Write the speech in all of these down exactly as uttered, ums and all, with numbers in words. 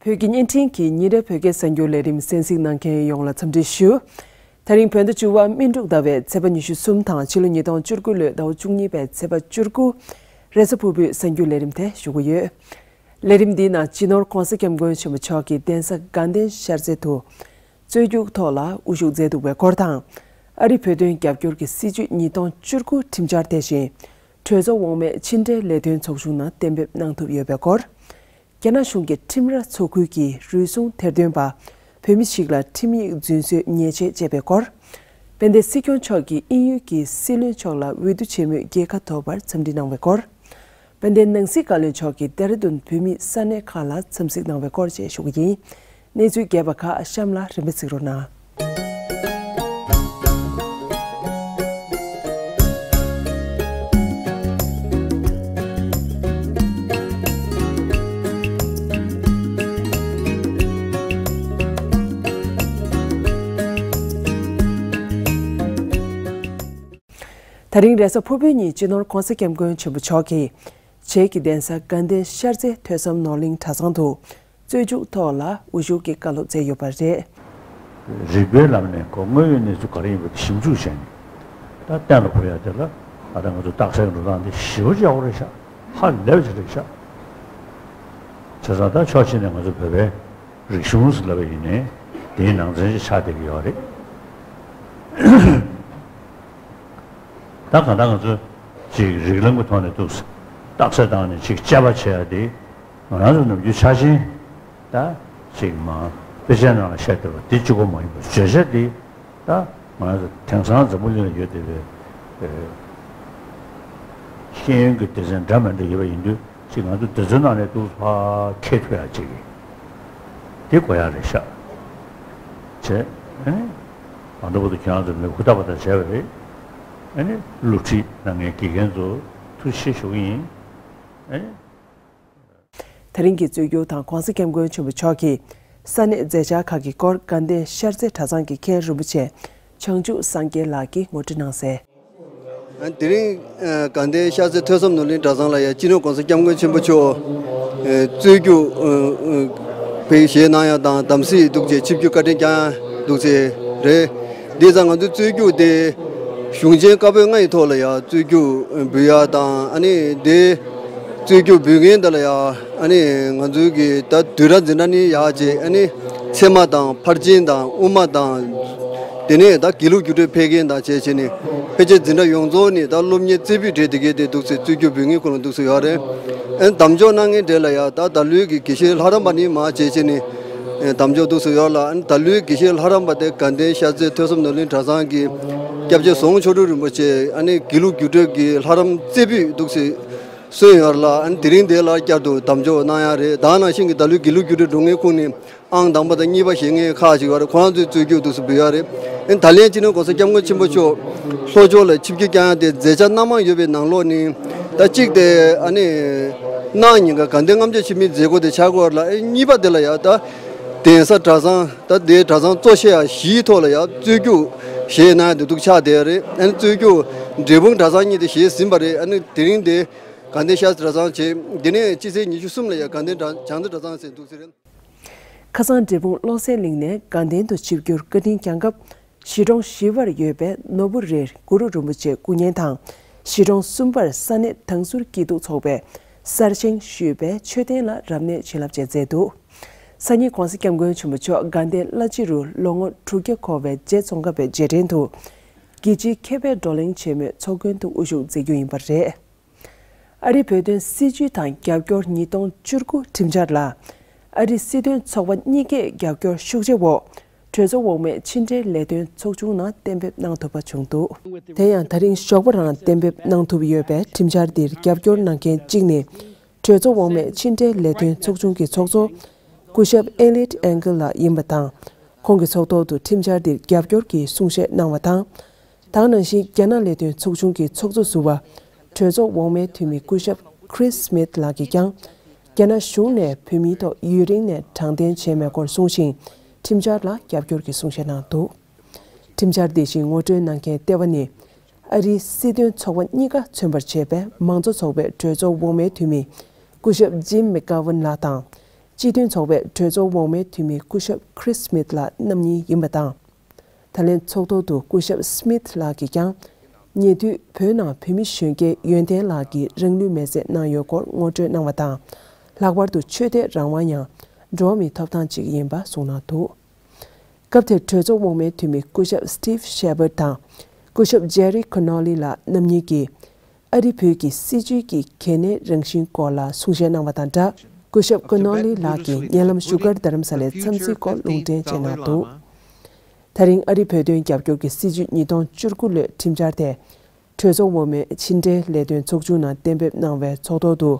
བོད་ཀྱི་བརྙན་འཕྲིན་གྱི་ཉིན་རེའི་བོད་སྐད་གསར་འགྱུར་ལས་རིམ་གསན་གཟིགས་གནང་མཁན་ཡོངས་ལ་འཚམས་འདྲི་ཞུ། དེ་རིང་བོད་ཟླ་བཅུ་པ་སྨིན་དྲུག་ཟླ་བའི་ཚེས་པ་ཉི་ཤུ་གསུམ་དང་ཕྱི་ལོ་ཉིས་སྟོང་བཅུ་དགུ་ལོའི་ཟླ་བ་བཅུ་གཉིས་པའི་ཚེས་པ་བཅུ་དགུ། རེས་གཟའ་ཕུར་བུའི་གསར་འགྱུར་ལས་རིམ་དེ་ཞུ་གི་ཡོད། ལས་རིམ་འདིའི་ནང་སྤྱི་ནོར་༧གོང་ས་༧སྐྱབས་མགོན་ཆེན་པོ་མཆོག་གིས་གདན་ས་དགའ་ལྡན་ཤར་རྩེ་དུ་རྩོད་རྒྱུགས་ཐོག་ལ་དབུ་བཞུགས་མཛད་འདུག་པའི་སྐོར་དང་། ཨ་རི་བོད་དོན་རྒྱབ་སྐྱོར་གྱི་སྲིད་བྱུས་ཉིས་སྟོང་བཅུ་དགུ་ཁྲིམས་འཆར་དེ་བཞིན་གྲོས་ཚོགས་འོག་མའི་ཕྱི་འབྲེལ་ལས་དོན་ཚོགས་ཆུང་ནང་གཏན་འབེབས་གནང་ཐུབ་ཡོད་པའི་སྐོར། རྒྱ་ནག་གཞུང་གི་ཁྲིམས་ར་ཚོགས་ཁུལ་གྱི་རུལ་སུངས་ཐེར་འདོན་པ་བོད་མི་ཞིག་ལ་ཁྲིམས་ཡིག་རྫུན་བཟོས་ཉེས་ཆད་བཅད་པའི་སྐོར། དཔལ་ལྡན་སྲིད་སྐྱོང་མཆོག་གིས་དབྱིན་ཡུལ་གྱི་སྲིད་བློན་མཆོག་ལ་འོས་བསྡུ་ཆེན་མོའི་རྒྱལ་ཁ་ཐོབ་པར་འཚམས་འདྲི་གནང་བའི་སྐོར། དཔལ་ལྡན་ནང་སྲིད་བཀའ་བློན་མཆོག་གིས་ལྡེ་ར་ལྡུན་བོད་མིའི་ས་གནས་ཁག་ལ་འཚམས་གཟིགས་གནང་བའི་སྐོར་བཅས་ཞུ་གི་ཡིན། གནས་ཚུལ་རྒྱས་པ་ཁག་གཤམ་ལ་རིམ་པས་གཟིགས་རོགས་གནང་། ད་རིང་རེས་གཟའ་ཕུར་བུའི་ཉིན་སྤྱི་ནོར་༧གོང་ས་༧སྐྱབས་མགོན་ཆེན་པོ་མཆོག་གིས་བྱེས་ཀྱི་གདན་ས་དགའ་ལྡན་ཤར་རྩེ་ཐོས་བསམ་ནོར་གླིང་གྲྭ་ཚང་དུ་རྩོད་རྒྱུགས་ཐོག་ལ་དབུ་བཞུགས་ཀྱི་བཀའ་སློབ་སྩལ་ཡོད་པ་རེད། རིགས་པའི་ལམ་ནས་ཁོ་དངོས་ཡོད་གནས་ཚུལ་ག་རེ་ཡིན་པ་དེ་ཞིབ་འཇུག་བྱས་ནས་ད་གཏན་ལ་ཕབ་ཡ་དེ་ལ་ད་ལྟ་ང་ཚོ་རྟགས་གསལ་འགྲོ་སྟངས་དེ་ཞེ་པོ་ཅིག་ཡག་པོ་རེད་ཤག་ཧ་ལས་པ་ཅིག་རེད་ཤག་བྱས་ཙང་ད་ཕྱོགས་གཅིག་ནས་ང་ཚོ་བོད་པའི་རིག་གཞུང་ཟེར་ལབ་པ་ཡིན་ནའི་དེའི་ནང་ཚན་ཅིག་ཆགས་བསྡད་ཀྱི་ཡོད་རེད། ད་གང་ལྟར་ང་ཚོ་ཅིག་རིགས་ལམ་གྱི་ཐོག་ནས་འདུག་རྟགས་གསལ་བཏང་ནས་ཅིག་དཔྱད་པ་བྱེད་ཡ་དེ་ང་རང་ཚོ་ནམ་རྒྱུན་ཆ་ཆེན་ད་ཅིག་མ་དཔེ་ཆའི་ནང་ལ་བཤད་བསྡད་པ་དེ་གཅིག་པོ་མ་ཡིན་པར་བརྗོད་བྱ་དེ་ད་ང་རང་ཚོ་དེང་སང་འཛམ་བུ་གླིང་ལ་ཡོད་བསྡད་པའི་ཤེས་ཡོན་གྱི་སྡེ་ཚན་འདྲ་མི་འདྲ་ཡོད་པ་ཡིན་དུས་ཅིག་ང་ཚོ་དེ་ཚོའི་ནང་ནས་འདུག་ཕར་འཁྱེར་ཐུབ་ཡ་ཅིག་དེ་དགོས་ཡ་རེད་ཤག་བྱས་ཨ་ནི་ཨ་འདྲ་པོ་དུ་ཁྱེད་རང་ཚོ་ནས་ཧུར་ཐག་པ་དང་བྱས་པ་རེད། ཨ་ནི་སློབ་ཁྲིད་གནང་མཁན་དགེ་རྒན་ཚོ་ཐུགས་རྗེ་ཆེ་ཞུ་གི་ཡིན། ཨ་ནི། དེ་རིང་གི་རྩོད་རྒྱུགས་དང་༧གོང་ས་༧སྐྱབས་མགོན་ཆེན་པོ་མཆོག་གི་ས་གནས་མཛད་འཆར་ཁག་གི་སྐོར་དགའ་ལྡན་ཤར་རྩེ་གྲྭ་ཚང་གི་མཁན་རིན་པོ་ཆེ་བྱང་ཆུབ་སངས་རྒྱས་ལགས་ཀྱིས་ངོ་སྤྲོད་གནང་གསལ། དེ་རིང་དགའ་ལྡན་ཤར་རྩེ་ཐོས་བསམ་ནོར་གླིང་གྲྭ་ཚང་ལ་ཡང་སྤྱི་ནོར་༧གོང་ས་༧སྐྱབས་མགོན་ཆེན་པོ་མཆོག་རྩོད་རྒྱུགས་ཕེབས་བཞེས་གནང་ཡ་དང་དམ་སྲི་འདུག་ཅེས་ཆིབས་བསྒྱུར་བཀའ་དྲིན་བསྐྱང་ཡ་འདུག་ཅེས་རེད། འདི་ཙང་ང་ཚོའི་རྩོད་རྒྱུགས་དེ་གཞུང་ཆེན་བཀའ་པོད་ལྔ་ཡི་ཐོག་ལ་ཡང་རྩོད་རྒྱུགས་འབུལ་ཡ་དང་ཨ་ནི་དེ་རྩོད་རྒྱུགས་འབུལ་མཁན་དེ་ལ་ཡང་ཨ་ནི་ང་ཚོའི་གི་ད་བསྡུས་གྲྭ་འཛིན་གྲྭ་ནས་ཡར་བྱས་ཨ་ནི་ཚད་མ་དང་ཕར་ཕྱིན་དང་དབུ་མ་དང་དེ་ནས་ད་དགེ་ལུགས་རྒྱུགས་སྤྲོད་ཕེབས་མཁན་དང་བྱས་བྱས་ནས་ཕལ་ཆེར་འཛིན་གྲྭ་ཡོངས་རྫོགས་ནས་ད་སློབ་གཉེར་རྩེ་ཕུད་གྲས་དེ་གས་དེ་འདུག་སེ་རྩོད་རྒྱུགས་འབུལ་མཁན་ཁོ་ན་འདུག་སེ་ཡོད་རེད། ཨ་ནི་དམ་འཇོག་གནང་མཁན་གྲས་ལ་ཡང་ད་ད་ལོའི་གི་དགེ་བཤེས་ལྷ་རམས་པ་ནས་མར་བྱས་བྱས་ནས་ཨ་དམ་འཇོག་འདུག་སེ་ཡོད་ལ། ཨ་ནི་ད་ལོའི་དགེ་བཤེས་ལྷ་རམས་པ་དེ་དགའ་ལྡན་ཤར་རྩེ་ཐོས་བསམ་ནོར་གླིང་གྲྭ་ཚང་གི་སྐྱབས་རྗེ་ཟུང་ཆོས་དྲུག་རིན་པོ་ཆེ་ཨ་ནི་དགེ་ལུགས་རྒྱུགས་སྤྲོད་ཀྱི་ལྷ་རམས་རྩེ་ཕུད་འདུག་སེ་སོན་ཡོད་ལ། ཨ་ནི་དེ་རིང་དེ་ལ་བསྐྱར་དུ་དམ་འཇོག་གནང་ཡ་རེད། ད་ནང་བཞིན་གྱི་ད་ལོའི་དགེ་ལུགས་རྒྱུགས་སྤྲོད་འགྲོ་མཁན་ཁོངས་ནས་ཨང་དང་པོ་དང་གཉིས་པ་བཞེས་མཁན་ཁག་ཅིག་ཡོད་རེད། ཁོ་རང་ཚོའི་རྩོད་རྒྱུགས་འདུག་སེ་འབུལ་ཡ་རེད། ཨ་ནི་ད་ལན་སྤྱི་ནོར་༧གོང་ས་༧སྐྱབས་མགོན་ཆེན་པོ་མཆོག་ལྷོ་ཕྱོགས་ལ་ཆིབས་བསྒྱུར་བསྐྱངས་ཡ་དེ་མཛད་འཆར་སྣ་མང་ཡོད་པའི་ནང་ལོགས་ནས་ད་གཅིག་དེ་ཨ་ནི་གནངས་ཉིན་ཀ་དགའ་ལྡན་ལྔ་མཆོད་འཆི་མེད་མཛད་སྒོ་དེ་ཆགས་ཀྱི་ཡོད་རེད་ལ། ཨ་ནི་གཉིས་པ་དེ་ལ་ཡ་ད་གདན་ས་གྲྭ་ཚང་ད་དེའི་གྲྭ་ཚང་གཙོ་ཆེ་ཡ་བཞིའི་ཐོག་ལ་ཡ་རྩོད་རྒྱུགས་བཞེས་གནང་ཡ་དེ་འདུག་ཆགས་བསྡད་ཡ་རེད། ཨ་ནི་རྩོད་རྒྱུགས་འབྲས་སྤུངས་གྲྭ་ཚང་གཉིས་དེ་བཞེས་ཟིན་པ་རེད། ཨ་ནི་དེ་རིང་དེ་དགའ་ལྡན་ཤར་རྩེ་གྲྭ་ཚང་བྱས། དེ་ནས་སྤྱི་ཚེས་ཉི་ཤུ་གསུམ་ལ་ཡ་དགའ་ལྡན་བྱང་རྩེ་གྲྭ་ཚང་ཟེར་འདུག་ཟེར། ཁ་སང་འབྲས་སྤུངས་བློ་གསལ་གླིང་ནས་དགའ་ལྡན་དུ་ཆིབས་བསྒྱུར་བཀའ་དྲིན་བསྐྱངས་སྐབས་གཞིས་གྲོང་བཞི་པར་ཡོད་པའི་ནོར་བུ་རིར་གུ་རུ་རིན་པོ་ཆེ་སྐུ་བརྙན་དང་། གཞིས་གྲོང་གསུམ་པར་ས་གནས་དྭང་ཟུར་སྐྱིད་སྡུག་ཚོགས་པས་གསར་བཞེངས་ཞུས་པའི་མཆོད་རྟེན་ལ་རབ་གནས་བྱིན་རླབས་ཅན་མཛད་འདུག་སང་ཉིན་༧གོང་ས་༧སྐྱབས་མགོན་ཆེན་པོ་མཆོག་དགའ་ལྡན་བླ་སྤྱི་རུ་ལོ་ངོ་དྲུག་བརྒྱ་འཁོར་བའི་རྗེ་ཙོང་ཁ་པའི་རྗེས་དྲན་དུ་དགེ་ཆེའི་མཁས་པའི་བགྲོ་གླེང་ཆེན་མོའི་ཚོགས་མགོན་དུ་དབུ་བཞུགས་མཛད་རྒྱུ་ཡིན་པ་རེད། ཨ་རིའི་བོད་དོན་སྲིད་བྱུས་དང་རྒྱབ་སྐྱོར་ཉིས་སྟོང་བཅུ་དགུ་ཁྲིམས་འཆར་ལ། ཨ་རིའི་སྲིད་དོན་ཚོགས་པ་གཉིས་ཀས་རྒྱབ་སྐྱོར་ཤུགས་ཆེ་འོག་གྲོས་ཚོགས་འོག་མའི་ཕྱི་འབྲེལ་ལས་དོན་ཚོགས་ཆུང་ནང་གཏན་འབེབས་གནང་ཐུབ་པ་བྱུང་འདུག་དེ་ཡང་ད་རིང་ཞོགས་པ་རང་གཏན་འབེབས་གནང་ཐུབ་ཡོད་པའི་ཁྲིམས་འཆར་འདིར་རྒྱབ་སྐྱོར་གནང་མཁན་གཅིག་ནི། གྲོས་ཚོགས་འོག་མའི་ཕྱི་འབྲེལ་ལས་དོན་ཚོགས་ཆུང་གི་ཚོགས་གཙོ་སྐུ་ཞབས་ཨེ་ལིཊ་ཨེང་གལ་ལགས་ཡིན་པ་དང་། ཁོང་གི་ཚོགས་ཐོག་ཏུ་ཁྲིམས་འཆར་འདིར་རྒྱབ་སྐྱོར་གྱི་གསུང་བཤད་གནང་བ་དང་། དེ་ནང་བཞིན་རྒྱ་ནག་ལས་དོན་ཚོགས་ཆུང་གི་ཚོགས་གཙོ་ཟུར་པ་གྲོས་ཚོགས་འོག་མའི་འཐུས་མི་སྐུ་ཞབས་Chris Smith ལགས་ཀྱིས་ཀྱང་། རྒྱ་ནག་གཞུང་ནས་བོད་མིའི་ཐོག་ཡུན་རིང་ནས་དྲང་བདེན་བྱས་མེད་སྐོར་གསུངས་ཤིང་། ཁྲིམས་འཆར་ལ་རྒྱབ་སྐྱོར་གྱི་གསུང་བཤད་གནང་འདུག་ཁྲིམས་འཆར་འདི་བཞིན་ངོ་སྤྲོད་གནང་མཁན་ལྟེ་བ་ནི། ཨ་རིའི་སྲིད་དོན་ཚོགས་པ་གཉིས་ཀ་མཚོན་པར་བྱས་པའི་མང་གཙོ་ཚོགས་པའི་གྲོས་ཚོགས་འོག་མའི་འཐུས་མི་སྐུ་ཞབས་ཇིམ་མེག་གྷ་ཝན་ལགས་དང་། སྤྱི་མཐུན་ཚོགས་པའི་གྲོས་ཚོགས་འོག་མའི་འཐུས་མི་སྐུ་ཞབས་Chris Smith་ལགས་རྣམ་གཉིས་ཡིན་པ་དང་། ད་ལན་ཚོགས་ཐོག་ཏུ་སྐུ་ཞབས་Smith་ལགས་ཀྱིས་ཀྱང་ཉེ་དུས་བོད་ནང་བོད་མི་གཞོན་སྐྱེས་ཡོན་ཏན་ལགས་ཀྱིས་རང་ལུས་མེར་སྲེག་གནང་ཡོད་སྐོར་ངོ་སྤྲོད་གནང་བ་དང་། ལྷག་པར་དུ་ཆོས་དད་རང་དབང་ཡང་འགྲོ་བ་མིའི་ཐོབ་ཐང་ཅིག་ཡིན་པ་གསུངས་གནང་འདུག་སྐབས་དེར་གྲོས་ཚོགས་འོག་མའི་འཐུས་མི་སྐུ་ཞབས་Steve Chabot་དང་སྐུ་ཞབས་Gerry Connolly་ལགས་རྣམ་གཉིས་ཀྱིས་ཨ་རི་བོད་ཀྱི་སྲིད་བྱུས་ཀྱི་གལ་གནད་རང་བཞིན་སྐོར་ལ་གསུང་བཤད་གནང་བ་དང་སྦྲགས། སྐུ་ཞབས་Connolly་ལགས་ཀྱིས་ཉེ་ལམ་བཞུགས་སྒར་རྡ་རམ་ས་ལའི་འཚམས་གཟིགས་སྐོར་ལུང་འདྲེན་བྱས་གནང་འདུག་ད་རིང་ཨ་རི་བོད་དོན་རྒྱབ་སྐྱོར་གྱི་སྲིད་བྱུས་ཉིས་སྟོང་བཅུ་དགུ་ལོའི་ཁྲིམས་འཆར་དེ། གྲོས་ཚོགས་འོག་མའི་ཕྱི་འབྲེལ་ལས་དོན་ཚོགས་ཆུང་ནང་གཏན་འབེབས་གནང་བའི་ཚོགས་ཐོག་ཏུ།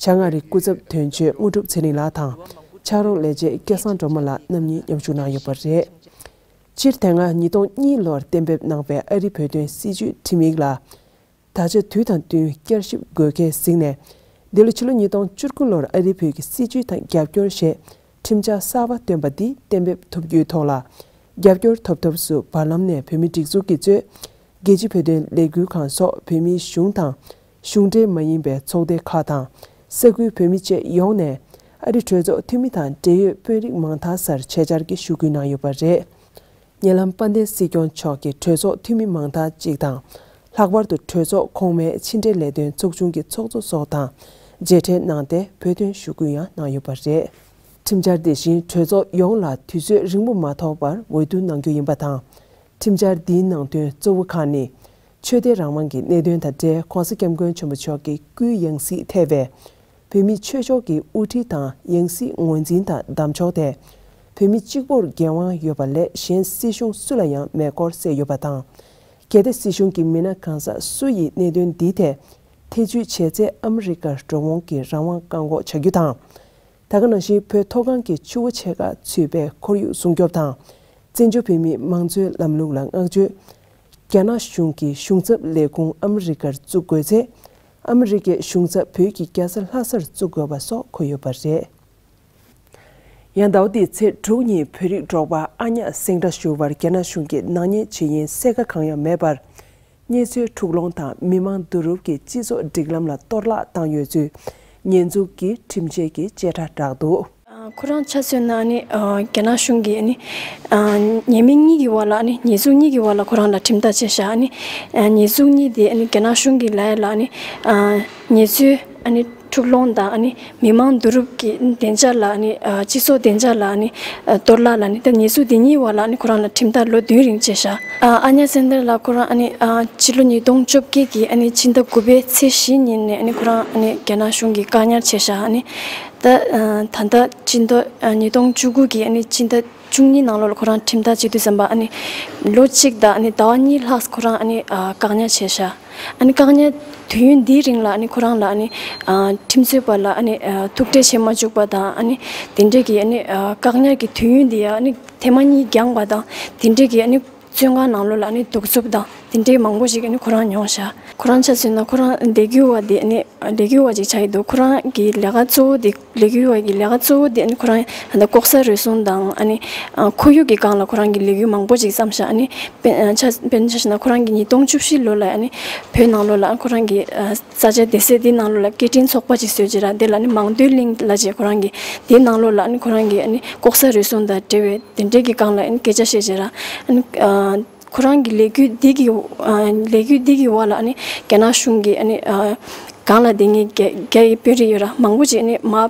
བྱང་ཨ་རིའི་སྐུ་ཚབ་དོན་གཅོད་དངོས་གྲུབ་ཚེ་རིང་ལགས་དང་། ཕྱག་རོགས་ལས་བྱེད་སྐལ་བཟང་སྒྲོལ་མ་ལགས་རྣམ་གཉིས་མཉམ་ཞུགས་གནང་ཡོད་པ་རེད། སྤྱིར་དེ་སྔ་ཉིས་སྟོང་གཉིས་ལོར་གཏན་འབེབས་གནང་བའི་ཨ་རི་བོད་དོན་སྲིད་བྱུས་ཁྲིམས་ཡིག་ལ། ད་ཆ་དུས་དང་བསྟུན་བསྐྱར་ཞིབ་དགོས་གལ་གཟིགས་ནས། འདི་ལོ་ཕྱི་ལོ་ཉིས་སྟོང་བཅུ་དགུ་ལོར་ཨ་རི་བོད་ཀྱི་སྲིད་བྱུས་དང་རྒྱབ་སྐྱོར་ཞེས་ཁྲིམས་འཆར་གསར་པ་བཏོན་པ་འདི་གཏན་འབེབས་ཐུབ་རྒྱུའི་ཐོག་ལ། རྒྱབ་སྐྱོར་ཐོབ་ཐབས་སུ་བར་ལམ་ནས་བོད་མིའི་སྒྲིག་འཛུགས་ཀྱིས་གཙོས། རྒྱལ་སྤྱིའི་བོད་དོན་ལས་འགུལ་ཁང་སོགས་བོད་མིའི་གཞུང་དང་། གཞུང་འབྲེལ་མ་ཡིན་པའི་ཚོགས་སྡེ་ཁག་དང་། ས་ཁུལ་བོད་མི་བཅས་ཡོངས་ནས་ཨ་རི་གྲོས་ཚོགས་འཐུས་མི་དང་འབྲེལ་ཡོད་དཔོན་རིགས་མང་དག་སར་ཆེད་བཅར་གྱིས་ཞུ་སྐུལ་གནང་ཡོད་པ་རེད། ཉེ་ལམ་དཔལ་ལྡན་སྲིད་སྐྱོང་མཆོག་གིས་གྲོས་ཚོགས་འཐུས་མི་མང་དག་ཅིག་དང་། ལྷག་པར་དུ་གྲོས་ཚོགས་གོང་མའི་ཕྱི་འབྲེལ་ལས་དོན་ཚོགས་ཆུང་གི་ཚོགས་གཙོ་སོགས་དང་མཇལ་འཕྲད་གནང་སྟེ་བོད་དོན་ཞུ་སྐུལ་ཡང་གནང་ཡོད་པ་རེད། ཁྲིམས་འཆར་དེ་བཞིན་གྲོས་ཚོགས་ཡོངས་ལ་དུས་ཚོད་རིང་པོ་མ་ཐོགས་པར་འོས་བསྡུ་གནང་རྒྱུ་ཡིན་པ་དང་། ཁྲིམས་འཆར་འདིའི་ནང་དོན་གཙོ་བོ་ཁག་ནི། ཆོས་དད་རང་དབང་གི་གནད་དོན་དང་འབྲེལ་༸གོང་ས་༸སྐྱབས་མགོན་ཆེན་པོ་མཆོག་གི་སྐུའི་ཡང་སྲིད་ཐེ་བའི་བོད་མིའི་ཆོས་ཕྱོགས་ཀྱི་དབུ་ཁྲིད་དང་ཡང་སྲིད་ངོས་འཛིན་དང་བདམས་ཕྱོགས་ཐད། བོད་མི་གཅིག་པུར་འགན་དབང་ཡོད་པ་ལས་གཞན་སྲིད་གཞུང་སུ་ལ་ཡང་མེད་སྐོར་གསལ་ཡོད་པ་དང་། གལ་ཏེ་སྲིད་གཞུང་གི་མི་སྣ་གང་ཟག་སུ་ཡིས་གནད་དོན་འདིའི་ཐད་ཐེ་བྱུས་བྱས་ཚེ་ཨ་མི་རི་ཀར་འགྲོ་འོང་གི་རང་དབང་བཀག་འགོག་བྱ་རྒྱུ་དང་། ད་ག་ནང་བཞིན་བོད་མཐོ་སྒང་གི་ཆུ་བོ་ཆེ་ཁག་ཚུད་པའི་ཁོར་ཡུག་སྲུང་སྐྱོབ་དང་། བཙན་བྱོལ་བོད་མིའི་དམངས་གཙོའི་ལམ་ལུགས་ལ་བསྔགས་བརྗོད། རྒྱ་ནག་གཞུང་གིས་གཞུང་ཚབ་ལས་ཁུངས་ཨ་མི་རི་ཀར་བཙུགས་དགོས་ཚེ། ཨ་མི་རི་ཀའི་གཞུང་ཚབ་བོད་ཀྱི་རྒྱལ་ས་ལྷ་སར་བཙུགས་དགོས་པ་སོགས་འཁོད་ཡོད་པ་རེད། ཡང་ཟླ་བ་འདིའི་ཚེས་དྲུག་ཉིན་བོད་རིགས་འབྲོག་པ་ཨ་ཉག་སེང་བྲག་ཞུ་བར་རྒྱ་ནག་གཞུང་གིས་ནག་ཉེས་བྱེད་ཡུན་གསལ་ཁ་གང་ཡང་མེད་པར། གནས་ཚུལ་འཁྲུག་སློང་དང་མི་མང་བསྡུ་རུབ་ཀྱིས་སྤྱི་ཚོགས་སྒྲིག་ལམ་ལ་གཏོར་བརླག་བཏང་ཡོད་ཚུལ་ཉེས་འཛུགས་ཀྱིས་ཁྲིམས་ཆད་ཀྱི་བཅད་ཁྲ་བསྒྲགས་འདུག་ཁོ་རང་ཆ་མཚོན་ན་ནི་རྒྱ་ནག་གཞུང་གིས་ནི་ཉེས་མིང་གཉིས་ཀྱི་བར་ལ་ནི་ཉེས་འཛུགས་གཉིས་ཀྱི་བར་ལ་ཁོ་རང་ལ་ཁྲིམས་ཐག་བཅད་བཞག་ནི་ཉེས་འཛུགས་གཉིས་དེ་ནི་རྒྱ་ནག་གཞུང་གིས་ལབ་ཡ་ལ་ནི་ཉེས་འཛུགས་ནི་འཁྲུག་སློང་དང་ནི་མི་མང་བསྡུ་རུབ་ཀྱི་བདེ་འཇགས་ལ་ནི་སྤྱི་ཚོགས་བདེ་འཇགས་ལ་ནི་གཏོར་བརླག་ལ་ནི་ད་ཉེས་འཛུགས་དེ་གཉིས་བར་ལ་ནི་ཁོ་རང་ལ་ཁྲིམས་ཐག་ལོ་བདུན་རིང་བཅད་བཞག་ཨ་ཉག་སེང་བྲག་ལགས་ཁོ་རང་ཨ་ནི་ཕྱི་ལོ་ཉིས་སྟོང་བཅོ་བརྒྱད་ཀྱི་ཨ་ནི་ཕྱི་ཟླ་དགུ་པའི་ཚེས་བཞི་ཉིན་ནས་ཨ་ནི་ཁོ་རང་ཨ་ནི་རྒྱ་ནག་གཞུང་གིས་བཀག་ཉར་བྱས་བཞག་ཨ་ནི་ད་ད་ལྟ་ཕྱི་ཟླ་ཉིས་སྟོང་བཅུ་དགུ་གི་ཨ་ནི་ཕྱི་ཟླ་བཅུ་གཉིས་ནང་ལོགས་ལ་ཁོ་རང་ཁྲིམས་ཐག་བཅད་དུས་ཙམ་པ་ཨ་ནི་ལོ་གཅིག་དང་ཨ་ནི་ཟླ་བ་གཉིས་ལྷག་ཁོ་རང་ཨ་ནི་བཀག་ཉར་བྱས་བཞག་ཨ་ནི་བཀག་ཉར་དུས་ཡུན་འདིའི་རིང་ལ་ཨ་ནི་ཁོ་རང་ལ་ཨ་ནི་ཁྲིམས་རྩོད་པ་ལ་ཨ་ནི་ཐུག་འཕྲད་བྱེད་མ་བཅུག་པ་དང་ཨ་ནི་དེ་འདྲས་ཀྱི་ཨ་ནི་བཀག་ཉར་གྱི་དུས་ཡུན་འདི་ཡང་ཨ་ནི་ཐེངས་མ་གཉིས་འགྱངས་པ་དང་དེ་འདྲས་ཀྱི་ཨ་ནི་བཙོན་ཁང་ནང་ལོགས་ལ་ཨ་ནི་གདུག་རྩུབ་དང་དེ་འདྲས་མང་པོ་ཞིག་ཨ་ནི་ཁོ་རང་མྱོང་བཞག་ཁོ་རང་ཆ་མཚོན་ན་ཁོ་རང་ལས་འགུལ་བ་དེ་ཨ་ནི་ལས་འགུལ་བ་ཅིག་ཆགས་ཀྱི་འདུག་ཁོ་རང་གི་ལས་ཀ་གཙོ་བོ་དེ་ལས་འགུལ་བ་གི་ལས་ཀ་གཙོ་བོ་དེ་ཨ་ནི་ཁོ་རང་ད་ལྟ་ལྐོག་ཟ་རུལ་སུངས་དང་ཨ་ནི་ཁོར་ཡུག་གི་སྒང་ལ་ཁོ་རང་གི་ལས་འགུལ་མང་པོ་ཅིག་བརྩམས་ཤག་ཨ་ནི་དཔེ་ཆ་དཔེར་ན་ཆ་བཞག་ན་ཁོ་རང་གི་ཉིས་སྟོང་བཅུ་བཞི་ལོ་ལ་ཨ་ནི་བོད་ནང་ལོགས་ལ་ཁོ་རང་གི་ས་ཆ་སྡེ་ཚན་དེ་ནང་ལོགས་ལ་སྐད་འཕྲིན་ཚོགས་པ་ཅིག་བཟོས་བྱས་ར་དེ་ལ་ཨ་ནི་མང་ཐོས་གླིང་ལབ་བྱས་ཁོ་རང་གི་དེ་ནང་ལོགས་ལ་ཨ་ནི་ཁོ་རང་གི་ཨ་ནི་ལྐོག་ཟ་རུལ་སུངས་དང་འབྲེལ་བའི་དེ་འདྲས་ཀྱི་སྒང་ལ་ཨ་ནི་སྐད་ཆ་བཤད་བྱས་ར་ཨ་ནི། ཁོ་རང་གི་ལས་འགུལ་འདི་གི་ལས་འགུལ་འདི་གི་འོག་ལ་ཨ་ནི་རྒྱ་ནག་གཞུང་གིས་ཨ་ནི་སྒང་ལ་བསྡད་མཁན་རྒྱ་རྒྱ་ཡི་དཔོན་རིགས་ཡོད་ར་མང་པོ་ཅིག་ཨ་ནི་མར་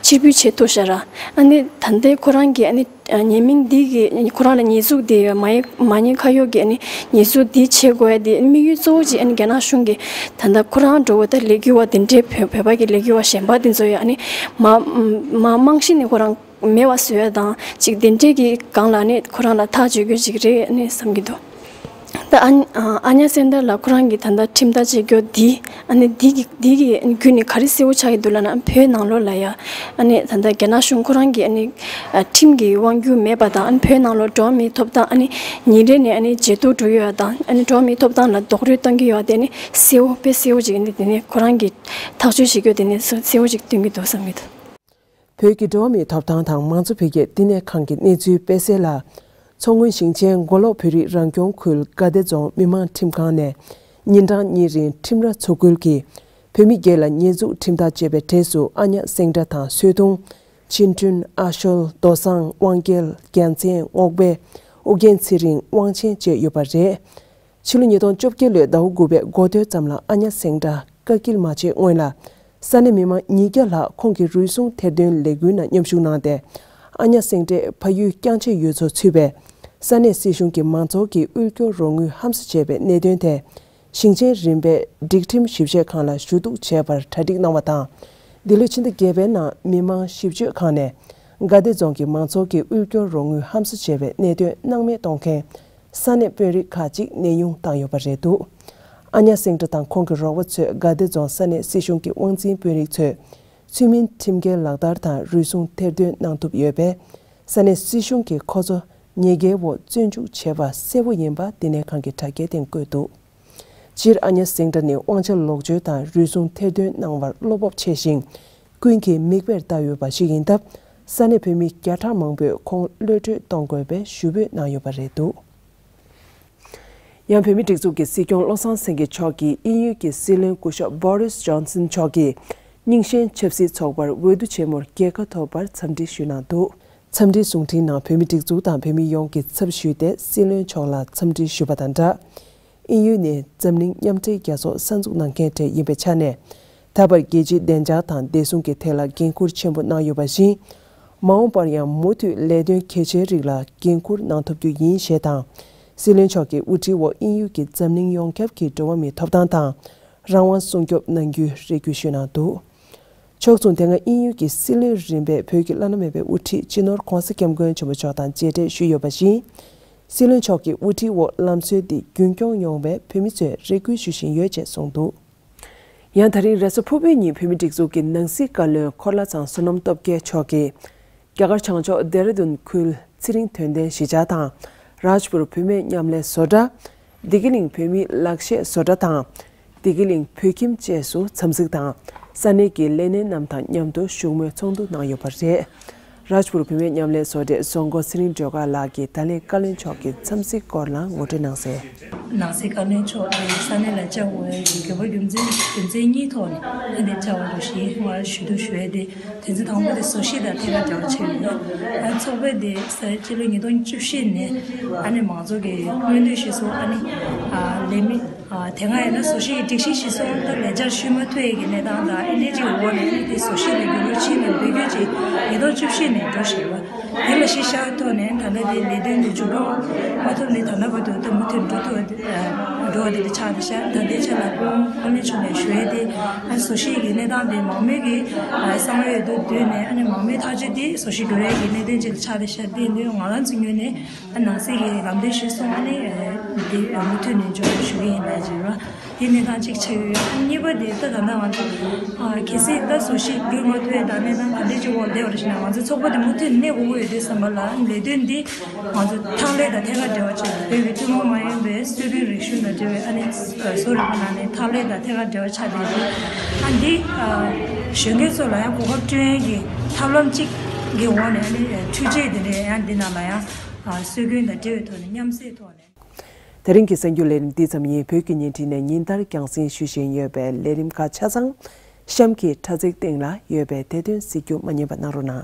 ཕྱིར་འབུད་བྱེད་ཐུབ་ཤག་ར། ཨ་ནི་ད་ལྟའི་ཁོ་རང་གི་ཨ་ནི་ཉེས་མིང་འདི་གི་ཁོ་རང་ལ་ཉེས་འཛུགས་འདི་ཡོད་མ་ཉེས་མ་ཉེས་ཁ་གཡོག་གི་ཨ་ནི་ཉེས་འཛུགས་འདི་བྱེད་དགོས་ཡ་འདི་དམིགས་ཡུལ་གཙོ་བོ་ཅིག་ཨ་ནི་རྒྱ་ནག་གཞུང་གིས་ད་ལྟ་ཁོ་རང་འགྲོ་བ་ད་ལས་འགུལ་བ་དེ་འདྲའི་བོད་བོད་པ་གི་ལས་འགུལ་བ་གཞན་པ་དེ་ཚོ་ཡ་ཨ་ནི་མ་མ་རྨང་གཞི་ནས་ཁོ་རང་མེད་པ་བཟོ་ཡ་དང་ཅིག་དེ་འདྲས་ཀྱི་སྒང་ལ་ནི་ཁོ་རང་ལ་ཐག་གཅོད་རྒྱུ་ཅིག་རེད་ནི་བསམ་གྱི་འདུག་ད་ཨ་ཨ་ཉག་སེང་བྲག་ལགས་ཁོ་རང་གི་ད་ལྟ་ཁྲིམས་ཐག་བཅད་རྒྱུ་འདི་ཨ་ནི་འདི་གི་འདི་གི་བརྒྱུད་ནས་ག་རེ་གསལ་བོ་ཆགས་ཀྱི་འདུག་ལབ་ན་བོད་ནང་ལོགས་ལ་ཡ་ཨ་ནི་ད་ལྟ་རྒྱ་ནག་གཞུང་ཁོ་རང་གི་ཨ་ནི་ཁྲིམས་ཀྱི་དབང་སྒྱུར་མེད་པ་དང་ཨ་ནི་བོད་ནང་ལོགས་འགྲོ་བ་མིའི་ཐོབ་ཐང་ཨ་ནི་ཉིན་རེ་ནས་ཨ་ནི་ཇེ་སྡུག་འགྲོ་ཡོད་པ་དང་ཨ་ནི་འགྲོ་བ་མིའི་ཐོབ་ཐང་ལ་རྡོག་རོལ་གཏོང་གི་ཡོད་པ་དེ་ནི་གསལ་བོ་དཔེ་གསལ་བོ་ཅིག་ཨ་ནི་དེ་ནི་ཁོ་རང་གི་ཐག་གཅོད་བྱེད་རྒྱུ་དེ་ནི་གསལ་བོ་ཅིག་སྟོན་གྱི་འདུག་བསམ་གྱི་འདུག་བོད་ཀྱི་འགྲོ་བ་མིའི་ཐོབ་ཐང་དང་མང་གཙོ་འཕེལ་རྒྱས་བསྟི་གནས་ཁང་གི་གནས་ཚུལ་སྤེལ་གསལ་ལ། མཚོ་སྔོན་ཞིང་ཆེན་མགོ་ལོག་བོད་རིགས་རང་སྐྱོང་ཁུལ་དགའ་བདེ་རྫོང་མི་དམངས་ཁྲིམས་ཁང་ནས་ཉིན་གྲངས་གཉིས་རིང་ཁྲིམས་ར་འཚོ་ཁུལ་གྱིས་བོད་མི་བརྒྱད་ལ་ཉེས་འཛུགས་ཁྲིམས་ཐག་བཅད་པའི་གྲས་སུ་ཨ་ཉག་སེང་བྲག་དང་སོས་དུང་། ཆིན་ཁྲོན། ཨ་ཤོལ། རྡོ་བཟང་། དབང་རྒྱལ། རྒྱལ་མཚན། རྔོག་པའི། ཨོ་རྒྱན། ཚེ་རིང་། དབང་ཆེན་བཅས་ཡོད་པ་རེད། ཕྱི་ལོ་ཉིས་སྟོང་བཅོ་བརྒྱད་ལོའི་ཟླ་བ་དགུ་པའི་འགོ་སྟོད་ཙམ་ལ་ཨ་ཉ་སེང་ཏྲ་བཀག་སྐྱིལ་མ་བྱས་སྔོན་ལ། ས་གནས་མི་མང་ཉིས་བརྒྱ་ལྷག་ཁོང་གི་རུལ་སུངས་ཐེར་འདོན་ལས་འགུལ་ནང་མཉམ་ཞུགས་གནང་སྟེ། ཨ་ཉ་སེང་ཏྲའི་ཕ་ཡུལ་རྐྱང་ཕྱེ་ཡུལ་ཚོ་ཚུད་པའི་ས་གནས་སྲིད་གཞུང་གི་མང་ཚོགས་ཀྱི་དབུལ་སྐྱོར་རོགས་དངུལ་ཧམ་ཟ་བྱས་པའི་གནད་དོན་དེ། ཞིང་ཆེན་རིམ་པའི་སྒྲིག་ཁྲིམས་ཞིབ་དཔྱད་ཁང་ལ་ཞུ་གཏུག་བྱས་པར་གྲ་སྒྲིག་གནང་བ་དང་། འདི་ལོའི་ཕྱི་ཟླ་བརྒྱད་པའི་ནང་མི་མང་ཞིབ་དཔྱོད་ཁང་ནས་དགའ་བདེ་རྫོང་གི་མང་ཚོགས་ཀྱི་དབུལ་སྐྱོར་རོགས་དངུལ་ཧམ་ཟ་བྱས་པའི་གནད་དོན་སྣང་མེད་གཏོང་མཁན་ས་གནས་དཔོན་རིགས་ཁག་ཅིག་གནས་དབྱུང་བཏང་ཡོད་པ་རེད་འདུག་ཨ་ཉ་སེང་ཏྲ་དང་ཁོང་གི་རོགས་པ་ཚོས་དགའ་བདེ་རྫོང་ས་གནས་སྲིད་གཞུང་གི་དབང་འཛིན་དཔོན་རིགས་ཚོས་ཚུལ་མིན་ཁྲིམས་འགལ་ལག་བསྟར་དང་རུལ་སུངས་ཐེར་འདོན་གནང་ཐུབ་ཡོད་པས། ས་གནས་སྲིད་གཞུང་གིས་ཁོ་ཚོ་ཉེས་འགེལ་འོག་བཙོན་འཇུག་བྱས་པ་གསལ་པོ་ཡིན་པ་བསྟི་གནས་ཁང་གི་དྲ་རྒྱའི་སྟེང་བཀོད་འདུག་སྤྱིར་ཨ་ཉ་སེང་ཏྲ་ནི་དབང་ཆ་ལོག་སྤྱོད་དང་རུལ་སུངས་ཐེར་འདོན་གནང་བར་བློ་སྤོབས་ཆེ་ཞིང་། ཀུན་གྱིས་མིག་དཔེར་ལྟ་འོས་པ་ཞིག་ཡིན་སྟབས། ས་གནས་བོད་མི་བརྒྱ་ཕྲག་མང་པོས་ཁོང་གློད་བཀྲོལ་གཏོང་དགོས་པའི་ཞུ་འབོད་གནང་ཡོད་པ་རེད་འདུག་ཡང་བོད་མིའི་སྒྲིག་འཛུགས་ཀྱི་སྲིད་སྐྱོང་བློ་བཟང་སེང་གེ་མཆོག་གིས་དབྱིན་ཡུལ་གྱི་སྲིད་བློན་སྐུ་ཞབས་Boris Johnson མཆོག་གིས་རྙིང་ཞེན་ཆབ་སྲིད་ཚོགས་པར་འོས་བསྡུ་ཆེན་མོར་རྒྱལ་ཁ་ཐོབ་པར་འཚམས་འདྲི་ཞུས་གནང་འདུག་འཚམས་འདྲིའི་གསུང་འཕྲིན་ནང་བོད་མིའི་སྒྲིག་འཛུགས་དང་བོད་མི་ཡོངས་ཀྱི་ཚབ་ཞུས་ཏེ་སྲིད་བློན་མཆོག་ལ་འཚམས་འདྲི་ཞུས་པ་དང་སྦྲགས། དབྱིན་ཡུལ་ནས་འཛམ་གླིང་མཉམ་འབྲེལ་རྒྱལ་ཚོགས་གསར་འཛུགས་གནང་མཁན་གྲས་ཡིན་པའི་ཆ་ནས། ད་བར་རྒྱལ་སྤྱིའི་བདེ་འཇགས་དང་བདེ་སྲུང་གི་ཐད་ལ་འགན་འཁུར་ཆེན་པོ་གནང་ཡོད་པ་བཞིན། མ་འོངས་པར་ཡང་མུ་མཐུད་ལས་དོན་གལ་ཆེའི་རིགས་ལ་འགན་འཁུར་གནང་ཐུབ་རྒྱུ་ཡིན་ཞེས་དང་། སྲིད་བློན་མཆོག་གི་དབུ་ཁྲིད་འོག་དབྱིན་ཡུལ་གྱི་འཛམ་གླིང་ཡོངས་ཁྱབ་ཀྱི་འགྲོ་བ་མིའི་ཐོབ་ཐང་དང་། རང་དབང་སྲུང་སྐྱོབ་གནང་རྒྱུའི་རེ་སྐུལ་ཞུས་གནང་འདུག་ཕྱོགས་མཚུངས། དེ་སྔ་དབྱིན་ཡུལ་གྱི་སྲིད་བློན་རིམ་པས་བོད་ཀྱི་བླ་ན་མེད་པའི་དབུ་ཁྲིད་སྤྱི་ནོར་༧གོང་ས་༧སྐྱབས་མགོན་ཆེན་པོ་མཆོག་དང་མཇལ་འཕྲད་ཞུས་ཡོད་པ་བཞིན། སྲིད་བློན་མཆོག་གི་དབུ་ཁྲིད་འོག་ལམ་སྲོལ་འདི་རྒྱུན་སྐྱོང་ཡོང་བའི་བོད་མི་ཚོས་རེ་སྐུལ་ཞུ་བཞིན་ཡོད་ཅེས་གསུངས་འདུག་ཡང་ད་རིང་རེས་གཟའ་ཕུར་བུའི་ཉིན་བོད་མིའི་སྒྲིག་འཛུགས་ཀྱི་ནང་སྲིད་བཀའ་བློན་འཁོར་ལྷ་ཚང་བསོད་ནམས་སྟོབས་རྒྱལ་མཆོག་གིས། རྒྱ་གར་བྱང་ཕྱོགས་ལྡེ་ར་ལྡུན་ཁུལ་ཚེ་རིང་དོན་ལྡན་གཞིས་ཆགས་དང་། རཱཇ་པུར་བུད་མེད་མཉམ་ལས་བཟོ་གྲྭ། བདེ་སྐྱིད་གླིང་བོད་མིའི་ལག་ཤེས་བཟོ་གྲྭ་དང་། བདེ་སྐྱིད་གླིང་བོད་ཁྱིམ་བཅས་སུ་འཚམས་གཟིགས་དང་། ས་གནས་ཀྱི་ལས་སྣེ་རྣམས་དང་མཉམ་དུ་བཞུགས་མོལ་ཚོགས་འདུ་གནང་ཡོད་པ་རེད། རཱཇ་པུར་བུད་མེད་མཉམ་ལས་བཟོ་གྲྭའི་བཟོ་འགོ་ཚེ་རིང་སྒྲོལ་དཀར་ལགས་ཀྱིས་ད་ལན་བཀའ་བློན་མཆོག་གི་འཚམས་གཟིགས་སྐོར་ལ་ངོ་སྤྲོད་གནང་གསལ། ནང་སྲིད་བཀའ་བློན་མཆོག་དེ་ས་གནས་ལ་བཅར་དགོས་ཀྱི་དགོས་པ་རྒྱུ་མཚན་རྒྱུ་མཚན་གཉིས་ཐོག་ནས་ཨ་འདིར་བཅར་བ་རུ་ཞིག་སྔར་ཞུ་གཏུག་ཞུ་ཡས་དེ། དོན་ཚན་དང་པོ་དེ་བཟོ་གཞིས་དང་ཐད་ཀར་འབྲེལ་བ་ཆེ་ཡོད་རེད། ཨ་ཚོགས་པ་དེ་ས་སྤྱི་ལོ་ཉིས་སྟོང་བཅུ་བཞི་ནས་ཨ་ནི་མང་ཚོགས་ཀྱི་མངོན་འདོད་གཞིར་བཟུང་ཨ་ནི་ཨ་ལས་མི་ཨ་དེ་སྔ་ཡིན་ན་བཟོ་གཞིས་ཀྱི་སྒྲིག་གཞི་གཞིར་བཟུང་ད་ལས་འཆར་ཞུ་མ་ཐུབ་ཡས་ཀྱི་གནས་སྟངས་དང་ཨ་འདྲས་ཅིག་འོག་ནས་ཨ་ནི་དེ་བཟོ་གཞིས་ལ་འགྱུར་བ་ཕྱིན་ནས་འབུལ་སྐྱོད་ཅིག་ཉིས་སྟོང་བཅུ་བཞི་ནས་འགྲོ་བཞིན་པ། དེ་ལ་གཞི་བཞག་ཐོག་ནས་ད་ལྟ་དེ་ལས་དོན་དེ་མཇུག་སྐྱོང་མ་ཐུབ་ནས་ད་ལྟ་བར་དུ་ད་མུ་མཐུད་འགྲོ་ཐུབ་པ་དེ་འགྲོ་བ་དེ་ལ་ཆགས་བསྡད་ཤག་ད་ལྟའི་ཆ་ལ་ཁོང་བཀའ་བློན་མཆོག་ནས་ཞུ་ཡས་དེ་ཨ་བཟོ་གཞིས་ཀྱི་གནས་སྟངས་དེ་མང་མོས་ཀྱི་ཨ་གསང་བའི་འོས་བསྡུ་བསྡུས་ནས་ཨ་ནི་མང་མོས་ཐག་གཅོད་དེ་བཟོ་གཞིས་འགྱུར་ཡས་ཀྱི་གནད་དོན་ཅིག་ལ་ཆགས་བསྡད་ཤག་དེ་ཡིན་དུས་ང་རང་ཚོའི་ངོས་ནས་ཨ་ནང་སྲིད་ཀྱི་ལམ་སྟོན་གཞིར་བཟུང་ཨ་ནི་དེ་མུ་མཐུད་ནས་འཇོག་པར་ཞུ་གི་ཡིན་ལབ་ཅིག་རེད། དེ་གནས་སྟངས་གཅིག་ཆགས་ཡོད། གཉིས་པ་དེ་ད་ད་ལྟ་ང་ཚོ་ཨ་གལ་སྲིད་ད་བཟོ་གཞིས་འགྱུར་མ་ཐུབ་ཡས་དང་གནས་སྟངས་ག་འདྲས་ཅིག་འོག་བསྡད་པ་རེད་ཟེར་ན་ང་ཚོ་ཚོགས་པ་དེ་མུ་མཐུད་གནས་དགོས་ཀྱི་ཡོད་དུས་ཙམ་པ་ལ་ལས་དོན་འདི་ང་ཚོ་ཐང་ལྷོད་དང་ཐད་ཀར་འབྲེལ་བ་ཆགས་ཏེ་བོད་ཀྱི་ཐུན་མོང་མ་ཡིན་པའི་སྲོལ་རྒྱུན་རིག་གཞུང་དང་འབྲེལ་བའི་ཨ་ནི་བཟོ་རིག་པ་ནང་ནས་ཐང་ལྷོད་དང་ཐད་ཀར་འབྲེལ་བ་ཆགས་ཏེ་ཡོད། ཨ་འདི་ཨ་གཞོན་སྐྱེས་ཚོ་ལ་ཡང་གོ་སྐབས་བསྐྲུན་ཡས་ཀྱི་ཐབས་ལམ་གཅིག་གི་འོག་ནས་ཨ་ནི་འཕྲུལ་ཆས་དེ་འདྲའི་ཡང་འདི་ནང་ལ་ཡང་ཨ་སྲོལ་རྒྱུན་དང་འབྲེལ་བའི་ཐོག་ནས་མཉམ་བསྲེས་ཐོག་ནས། དེ་རིང་གི་གསར་འགྱུར་ལས་རིམ་འདི་ཙམ་ཡིན། བོད་ཀྱི་བརྙན་འཕྲིན་ནས་ཉིན་ལྟར་རྒྱང་སྲིང་ཞུ་བཞིན་ཡོད་པའི་ལས་རིམ་ཁག་ཆ་ཚང་གཤམ་གྱི་དྲ་ཚིགས་སྟེང་ལ་ཡོད་པའི་དེ་དོན་གཟིགས་རྒྱུ་མ་བསྙེལ་བ་གནང་རོགས་གནང་།